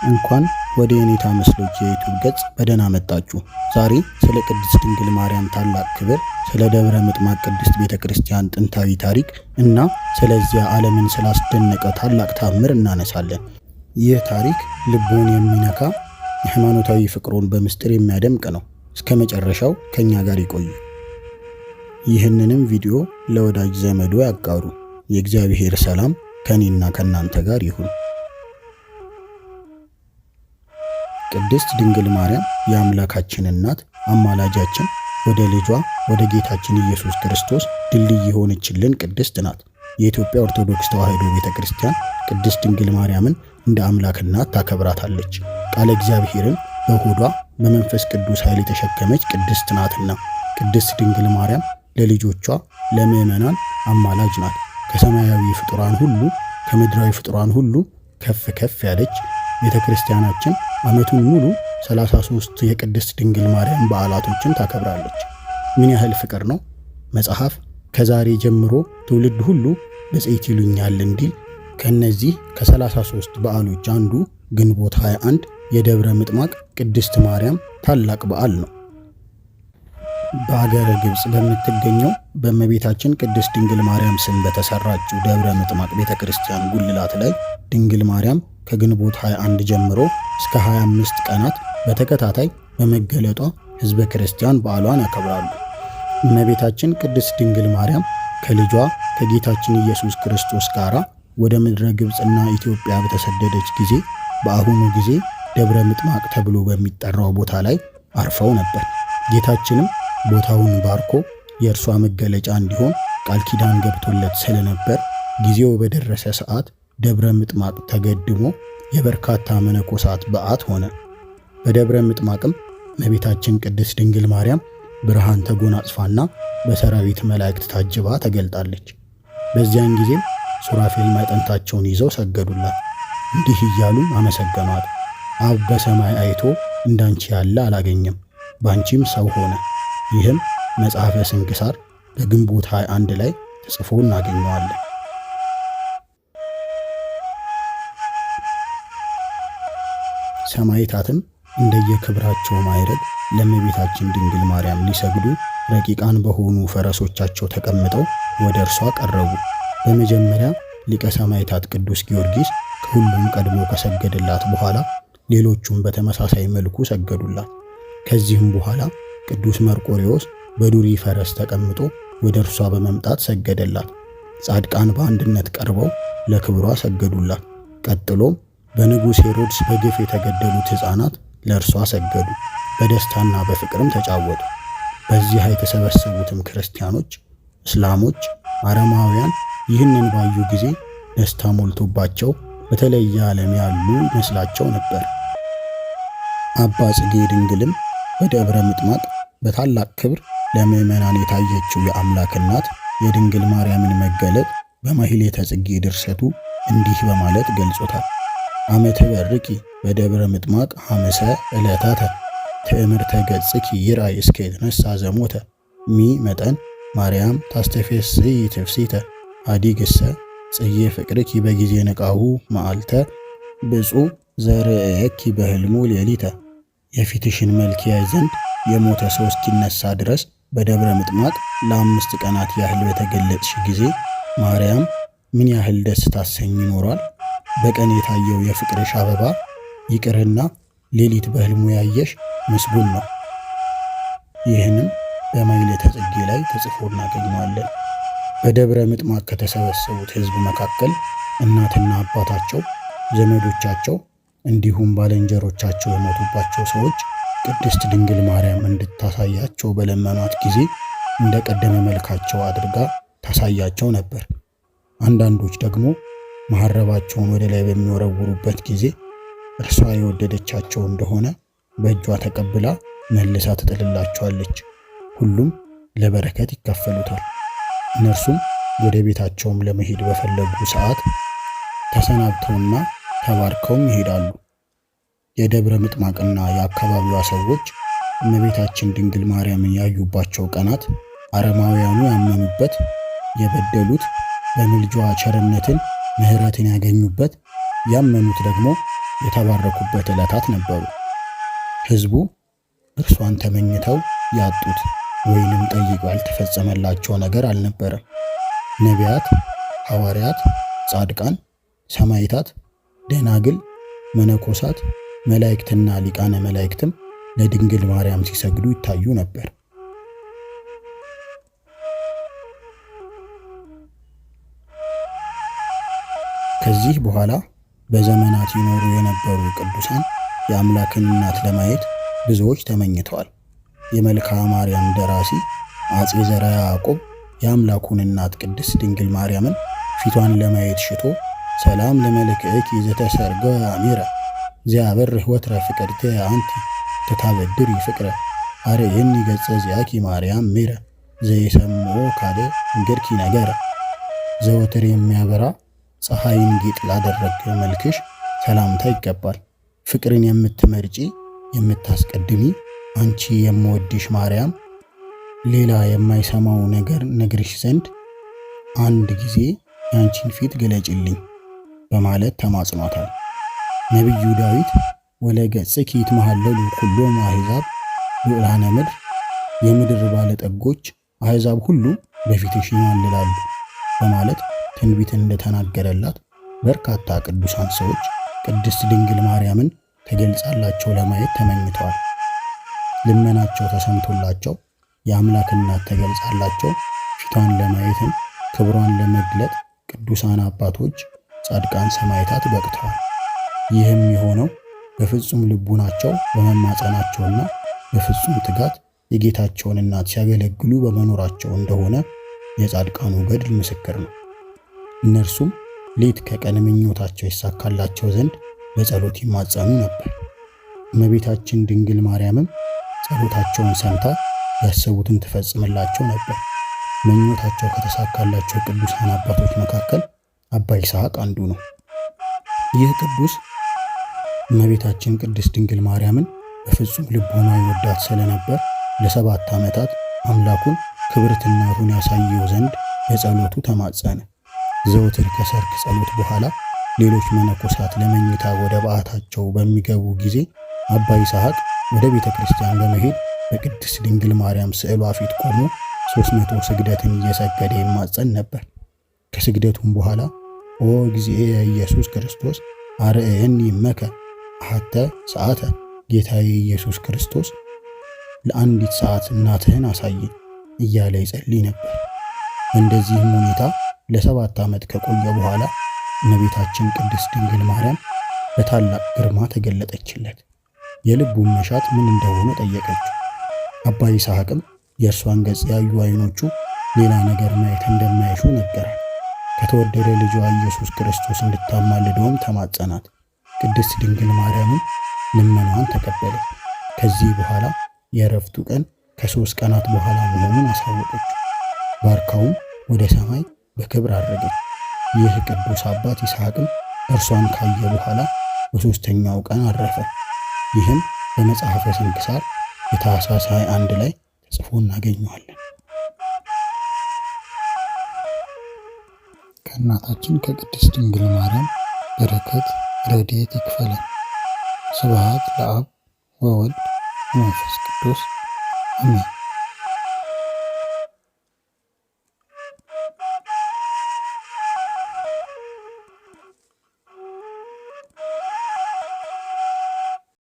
እንኳን ወደ የኔታ መስሎች የዩቲዩብ ገጽ በደህና መጣችሁ። ዛሬ ስለ ቅድስት ድንግል ማርያም ታላቅ ክብር፣ ስለ ደብረ ምጥማቅ ቅድስት ቤተ ክርስቲያን ጥንታዊ ታሪክ እና ስለዚያ ዓለምን ስላስደነቀ ታላቅ ታምር እናነሳለን። ይህ ታሪክ ልቦን የሚነካ የሃይማኖታዊ ፍቅሩን በምስጢር የሚያደምቅ ነው። እስከ መጨረሻው ከእኛ ጋር ይቆዩ። ይህንንም ቪዲዮ ለወዳጅ ዘመዶ ያጋሩ። የእግዚአብሔር ሰላም ከኔና ከእናንተ ጋር ይሁን። ቅድስት ድንግል ማርያም የአምላካችን እናት አማላጃችን፣ ወደ ልጇ ወደ ጌታችን ኢየሱስ ክርስቶስ ድልድይ የሆነችልን ቅድስት ናት። የኢትዮጵያ ኦርቶዶክስ ተዋሕዶ ቤተ ክርስቲያን ቅድስት ድንግል ማርያምን እንደ አምላክ እናት ታከብራታለች። ቃለ እግዚአብሔርን በሆዷ በመንፈስ ቅዱስ ኃይል የተሸከመች ቅድስት ናትና። ቅድስት ድንግል ማርያም ለልጆቿ ለምዕመናን አማላጅ ናት። ከሰማያዊ ፍጡራን ሁሉ ከምድራዊ ፍጡራን ሁሉ ከፍ ከፍ ያለች ቤተ ክርስቲያናችን ዓመቱን ሙሉ 33 የቅድስት ድንግል ማርያም በዓላቶችን ታከብራለች። ምን ያህል ፍቅር ነው! መጽሐፍ ከዛሬ ጀምሮ ትውልድ ሁሉ ብፅዕት ይሉኛል እንዲል ከእነዚህ ከ33 በዓሎች አንዱ ግንቦት 21 የደብረ ምጥማቅ ቅድስት ማርያም ታላቅ በዓል ነው። በአገረ ግብፅ በምትገኘው በእመቤታችን ቅድስት ድንግል ማርያም ስም በተሰራችው ደብረ ምጥማቅ ቤተ ክርስቲያን ጉልላት ላይ ድንግል ማርያም ከግንቦት 21 ጀምሮ እስከ 25 ቀናት በተከታታይ በመገለጧ ሕዝበ ክርስቲያን በዓሏን ያከብራሉ። እመቤታችን ቅድስት ድንግል ማርያም ከልጇ ከጌታችን ኢየሱስ ክርስቶስ ጋር ወደ ምድረ ግብፅና ኢትዮጵያ በተሰደደች ጊዜ በአሁኑ ጊዜ ደብረ ምጥማቅ ተብሎ በሚጠራው ቦታ ላይ አርፈው ነበር። ጌታችንም ቦታውን ባርኮ የእርሷ መገለጫ እንዲሆን ቃል ኪዳን ገብቶለት ስለነበር ጊዜው በደረሰ ሰዓት ደብረ ምጥማቅ ተገድሞ የበርካታ መነኮሳት በዓት ሆነ። በደብረ ምጥማቅም እመቤታችን ቅድስት ድንግል ማርያም ብርሃን ተጎናጽፋና በሰራዊት መላእክት ታጅባ ተገልጣለች። በዚያን ጊዜም ሱራፌል ማዕጠንታቸውን ይዘው ሰገዱላት፣ እንዲህ እያሉም አመሰገኗት። አብ በሰማይ አይቶ እንዳንቺ ያለ አላገኘም፣ ባንቺም ሰው ሆነ። ይህም መጽሐፈ ስንክሳር በግንቦት 21 ላይ ተጽፎ እናገኘዋለን። ሰማዕታትም እንደየክብራቸው ማዕረግ ለእመቤታችን ድንግል ማርያም ሊሰግዱ ረቂቃን በሆኑ ፈረሶቻቸው ተቀምጠው ወደ እርሷ ቀረቡ። በመጀመሪያ ሊቀ ሰማዕታት ቅዱስ ጊዮርጊስ ከሁሉም ቀድሞ ከሰገደላት በኋላ ሌሎቹም በተመሳሳይ መልኩ ሰገዱላት። ከዚህም በኋላ ቅዱስ መርቆሬዎስ በዱሪ ፈረስ ተቀምጦ ወደ እርሷ በመምጣት ሰገደላት። ጻድቃን በአንድነት ቀርበው ለክብሯ ሰገዱላት። ቀጥሎም በንጉሥ ሄሮድስ በግፍ የተገደሉት ሕፃናት ለእርሷ ሰገዱ፣ በደስታና በፍቅርም ተጫወቱ። በዚህ የተሰበሰቡትም ክርስቲያኖች፣ እስላሞች፣ አረማውያን ይህንን ባዩ ጊዜ ደስታ ሞልቶባቸው በተለየ ዓለም ያሉ ይመስላቸው ነበር። አባ ጽጌ ድንግልም በደብረ ምጥማቅ በታላቅ ክብር ለምዕመናን የታየችው የአምላክ እናት የድንግል ማርያምን መገለጥ በማሕሌተ ጽጌ ድርሰቱ እንዲህ በማለት ገልጾታል። አመተ በርቂ በደብረ ምጥማቅ ሐመሰ ዕለታተ ትእምርተ ገጽኪ ይርአይ እስከ የተነሳ ዘሞተ ሚ መጠን ማርያም ታስተፌስይ ትፍሲተ አዲግሰ ጽዬ ፍቅርኪ በጊዜ ንቃሁ መዓልተ ብፁዕ ዘርእየኪ በህልሙ ሌሊተ። የፊትሽን መልክ ያይ ዘንድ የሞተ ሰው እስኪነሳ ድረስ በደብረ ምጥማቅ ለ5 ቀናት ያህል በተገለጽሽ ጊዜ ማርያም ምን ያህል ደስ ታሰኝ ይኖሯል። በቀን የታየው የፍቅርሽ አበባ ይቅርና ሌሊት በህልሙ ያየሽ ምስጉን ነው። ይህንም በማሕሌተ ጽጌ ላይ ተጽፎ እናገኘዋለን። በደብረ ምጥማቅ ከተሰበሰቡት ሕዝብ መካከል እናትና አባታቸው፣ ዘመዶቻቸው እንዲሁም ባልንጀሮቻቸው የሞቱባቸው ሰዎች ቅድስት ድንግል ማርያም እንድታሳያቸው በለመኗት ጊዜ እንደ ቀደመ መልካቸው አድርጋ ታሳያቸው ነበር። አንዳንዶች ደግሞ መሐረባቸውን ወደ ላይ በሚወረውሩበት ጊዜ እርሷ የወደደቻቸው እንደሆነ በእጇ ተቀብላ መልሳ ትጥልላቸዋለች። ሁሉም ለበረከት ይካፈሉታል። እነርሱም ወደ ቤታቸውም ለመሄድ በፈለጉ ሰዓት ተሰናብተውና ተባርከውም ይሄዳሉ። የደብረ ምጥማቅና የአካባቢዋ ሰዎች እመቤታችን ድንግል ማርያምን ያዩባቸው ቀናት አረማውያኑ ያመኑበት፣ የበደሉት በምልጇ ቸርነትን ምሕረትን ያገኙበት፣ ያመኑት ደግሞ የተባረኩበት ዕለታት ነበሩ። ሕዝቡ እርሷን ተመኝተው ያጡት ወይንም ጠይቀው ያልተፈጸመላቸው ነገር አልነበረም። ነቢያት፣ ሐዋርያት፣ ጻድቃን፣ ሰማዕታት፣ ደናግል፣ መነኮሳት፣ መላእክትና ሊቃነ መላእክትም ለድንግል ማርያም ሲሰግዱ ይታዩ ነበር። ከዚህ በኋላ በዘመናት ይኖሩ የነበሩ ቅዱሳን የአምላክን እናት ለማየት ብዙዎች ተመኝተዋል። የመልክዓ ማርያም ደራሲ አጼ ዘርዓ ያዕቆብ የአምላኩን እናት ቅድስት ድንግል ማርያምን ፊቷን ለማየት ሽቶ ሰላም ለመልክዕኪ ዘተሰርገ አሚረ ዘያበርህ ወትረ ፍቅርተ አንቲ ተታበድሪ ፍቅረ አርእየኒ ገጸ ዚአኪ ማርያም ሜረ ዘይሰምዖ ካለ እንገድኪ ነገረ። ዘወትር የሚያበራ ፀሐይን ጌጥ ላደረገ መልክሽ ሰላምታ ይገባል። ፍቅርን የምትመርጪ የምታስቀድሚ አንቺ የምወድሽ ማርያም ሌላ የማይሰማው ነገር ነግርሽ ዘንድ አንድ ጊዜ ያንቺን ፊት ግለጭልኝ በማለት ተማጽኗታል። ነቢዩ ዳዊት ወለገጽኪ ይትመሃለሉ ኩሎሙ አሕዛብ ልዑላነ ምድር፣ የምድር ባለጠጎች አሕዛብ ሁሉ በፊትሽ ይማልላሉ በማለት ትንቢትን እንደተናገረላት በርካታ ቅዱሳን ሰዎች ቅድስት ድንግል ማርያምን ተገልጻላቸው ለማየት ተመኝተዋል። ልመናቸው ተሰምቶላቸው የአምላክ እናት ተገልጻላቸው ፊቷን ለማየትም ክብሯን ለመግለጥ ቅዱሳን አባቶች፣ ጻድቃን፣ ሰማዕታት በቅተዋል። ይህም የሆነው በፍጹም ልቡናቸው በመማጸናቸውና በፍጹም ትጋት የጌታቸውን እናት ሲያገለግሉ በመኖራቸው እንደሆነ የጻድቃኑ ገድል ምስክር ነው። እነርሱም ሌት ከቀን ምኞታቸው ይሳካላቸው ዘንድ በጸሎት ይማጸኑ ነበር። እመቤታችን ድንግል ማርያምም ጸሎታቸውን ሰምታ ያሰቡትን ትፈጽምላቸው ነበር። ምኞታቸው ከተሳካላቸው ቅዱሳን አባቶች መካከል አባ ይስሐቅ አንዱ ነው። ይህ ቅዱስ እመቤታችን ቅድስት ድንግል ማርያምን በፍጹም ልቦና ይወዳት ስለነበር ለ7 ዓመታት አምላኩን ክብርት እናቱን ያሳየው ዘንድ በጸሎቱ ተማጸነ። ዘወትር ከሰርክ ጸሎት በኋላ ሌሎች መነኮሳት ለመኝታ ወደ በዓታቸው በሚገቡ ጊዜ አባ ይስሐቅ ወደ ቤተ ክርስቲያን በመሄድ በቅድስት ድንግል ማርያም ስዕሏ ፊት ቆሞ 300 ስግደትን እየሰገደ ይማጸን ነበር። ከስግደቱም በኋላ ኦ እግዚእየ ኢየሱስ ክርስቶስ አርእየኒ እመከ አሐተ ሰዓተ፣ ጌታዬ ኢየሱስ ክርስቶስ ለአንዲት ሰዓት እናትህን አሳየኝ እያለ ይጸልይ ነበር። እንደዚህም ሁኔታ ለ7 ዓመት ከቆየ በኋላ እመቤታችን ቅድስት ድንግል ማርያም በታላቅ ግርማ ተገለጠችለት። የልቡን መሻት ምን እንደሆነ ጠየቀችው። አባ ይስሐቅም የእርሷን ገጽ ያዩ ዓይኖቹ ሌላ ነገር ማየት እንደማይሹ ነገራት። ከተወደደ ልጇ ኢየሱስ ክርስቶስ እንድታማልደውም ተማጸናት። ቅድስት ድንግል ማርያምም ልመናዋን ተቀበለች። ከዚህ በኋላ የእረፍቱ ቀን ከ3 ቀናት በኋላ መሆኑን አሳወቀችው። ባርካውም ወደ ሰማይ በክብር አረገች። ይህ ቅዱስ አባት ይስሐቅም እርሷን ካየ በኋላ በ3ኛው ቀን አረፈ። ይህም በመጽሐፈ ስንክሳር የታኅሳስ 21 ላይ ተጽፎ እናገኘዋለን። ከእናታችን ከቅድስት ድንግል ማርያም በረከት ረድኤት ይክፈለን። ስብሐት ለአብ ወወልድ ወመንፈስ ቅዱስ አሜን።